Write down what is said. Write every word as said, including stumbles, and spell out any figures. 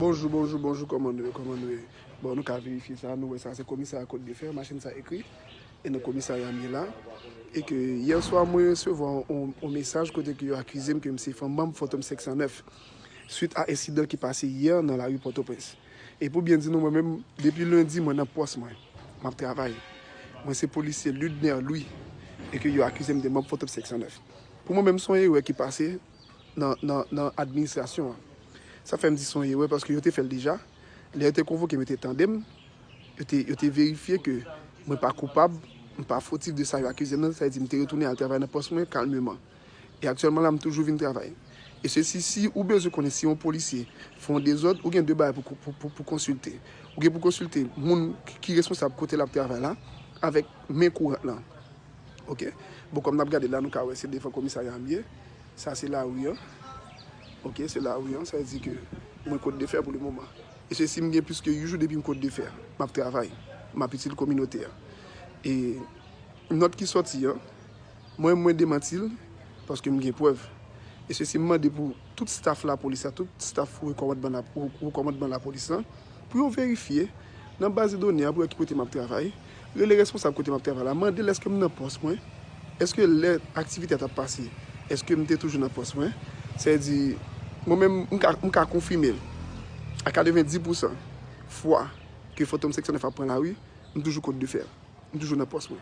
Bonjou, bonjou, bonjou, kòman nou ye, kòman nou ye? Bon, nou ka verifye sa, nou wè sa, se komisarya Kòt de Fè, machin sa ekri, e nan komisarya m ye la. E ke yè swa, mwen resevwa yon, yon mesaj kote ke yo akize m ke m se manm Fantom senk san nèf, swit a ensidan ki pase yè nan lari Pòtoprens. E pou byen di nou, mwen menm, depi lendi, mwen nan pòs mwen, m ap travay. Mwen se polisye Ludner Louis, e ke yo akize m de manm Fantom senk san nèf. Pou mwen menm, se yon erè ki pase nan, nan, nan administrasyon an. Sa fè m di se yon erè paske yo te fè l deja. Lè yo te konvoke m, yo te tande m, yo te, yo te verifye ke mwen pa koupab, m pa fotif de sa yo akize m nan, sa vle di m te retounen al travay nan pòs mwen kalmeman. E aktyèlman la, m toujou vin travay. E se si, si ou bezwen konnen si yon polisye fè yon dezòd, ou gen de bagay pou, pou, pou, pou konsilte. Ou gen pou konsilte moun ki, ki responsab kote l ap travay la, avèk men kourant lan. Ok? Bon, kòm n ap gade la, nou ka wè se devan komisarya m ye. Sa se lari an. Ok, se lari an. Sa vle di ke mwen Kòt de Fè pou le moman. E se si m gen plis ke uit jou depi m Kòt de Fè. M ap travay. M ap itil kominote a. E nòt ki sòti an, mwen, mwen demanti l, paske m gen prèv. E se si m mande pou tout staf lapolis la, tout staf wokòmandman la, wokòmandman lapolis lan, pou yo verifye nan baz de done a pou wè ki kote m ap travay, rele responsab kote m ap travay la, mande l èske m nan pòs mwen, èske lè aktivite a t ap pase, èske m te toujou nan pòs mwen. Sa vle di, mwen menm, m ka, m ka konfime l a katrevenndis pousan fwa ke Fantom senk san nèf ap pran lari, m toujou Kòt de Fè. M toujou nan pòs mwen.